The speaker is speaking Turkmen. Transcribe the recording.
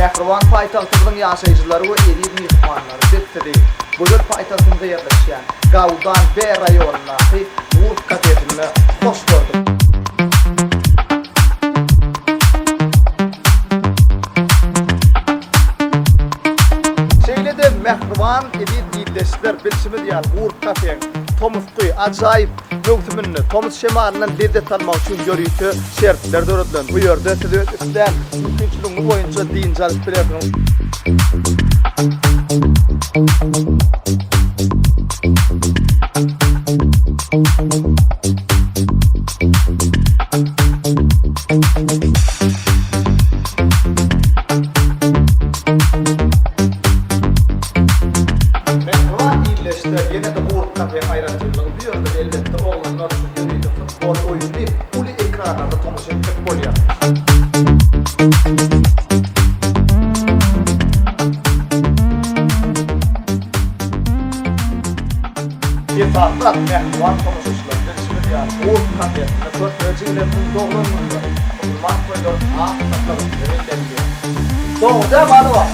Mähriban paýtagtymyzyň ýaşaýjylary we eziz myhmanlary, biz sizi gözel paýtagtymyzda ýerleşýän Gaudan B raýonyndaky Gurt kafesinde hoş gördük. Şeýle-de mähriban eziz ildeşler, bilşimiz ýaly Gurt kafeň tomusky ajaýyp möwsüminde tomus şemalyndan lezzet almak üçin ýörite şertler döredilen. Bu ýerde siz öz islän mümkinçiligiňiz boýunça dynç alyp bilersiňiz. Mähriban ildeşler, ýene-de Gurt kafe aýratynlygy bu ýerde elbetde oglanlar üçin ýörite futbol oýnuny uly ekranlarda tomaşa etmek bolýar. Esasy zat mähriban tomaşaçylar bilşimiz ýaly Gurt kafesinde körpe jigilerimiziň doglan günleri, musulman toýlary ak saçakda bellenilýär. Dogry däl Alyba?